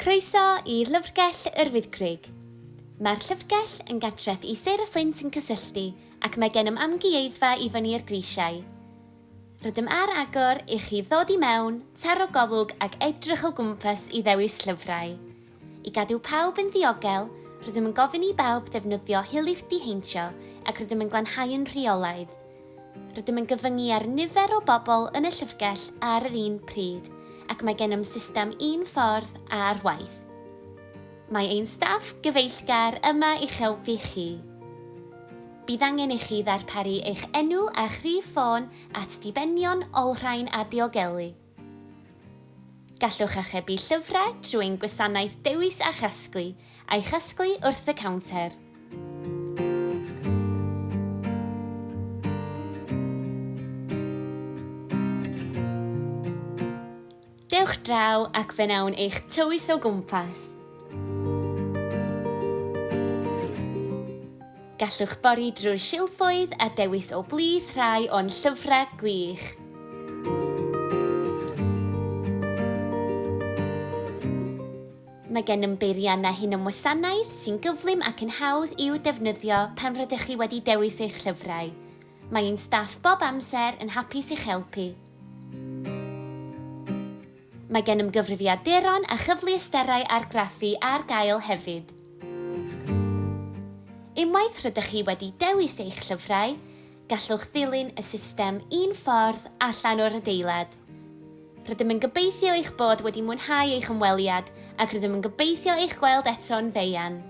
Croeso i Lyfrgell yr Wyddgrug. Mae'r llyfrgell yn gartref i Sarah Flint yn cysylltu ac mae gennym amgueddfa i fyny'r grisiau. Rydym ar agor i chi ddod i mewn, taro golwg ac edrych o gwmpas i ddewis llyfrau. I gadw pawb yn ddiogel, rydym yn gofyn i bawb ddefnyddio hylif diheintio ac rydym yn glanhau yn rheolaidd. Rydym yn gyfyngu ar nifer o bobl yn y llyfrgell ar yr un pryd ac mae gennym system un ffordd ar waith. Mae ein staff gyfeillgar yma i'ch helpu chi. Bydd angen i chi ddarparu eich enw a'ch rhif ffôn at ddibenion olrhain a diogelu. Gallwch archebu llyfrau trwy ein gwasanaeth Dewis a Chasglu, a'i chasglu wrth y cownter. Dewch draw ac fe wnawn eich tywys o gwmpas. Gallwch bori drwy'r silffoedd a dewis o blith rhai o'n llyfrau gwych. Mae gennym beiriannau hunanwasanaeth sy'n gyflym ac yn hawdd i'w defnyddio pan rydych chi wedi dewis eich llyfrau. Mae ein staff bob amser yn hapus i'ch helpu. Mae gennym gyfrifiaduron a chyfleusterau argraffu ar gael hefyd. Unwaith rydych chi wedi dewis eich llyfrau, gallwch ddilyn y system un ffordd allan o'r adeilad. Rydym yn gobeithio eich bod wedi mwynhau eich ymweliad ac rydym yn gobeithio eich gweld eto'n fuan.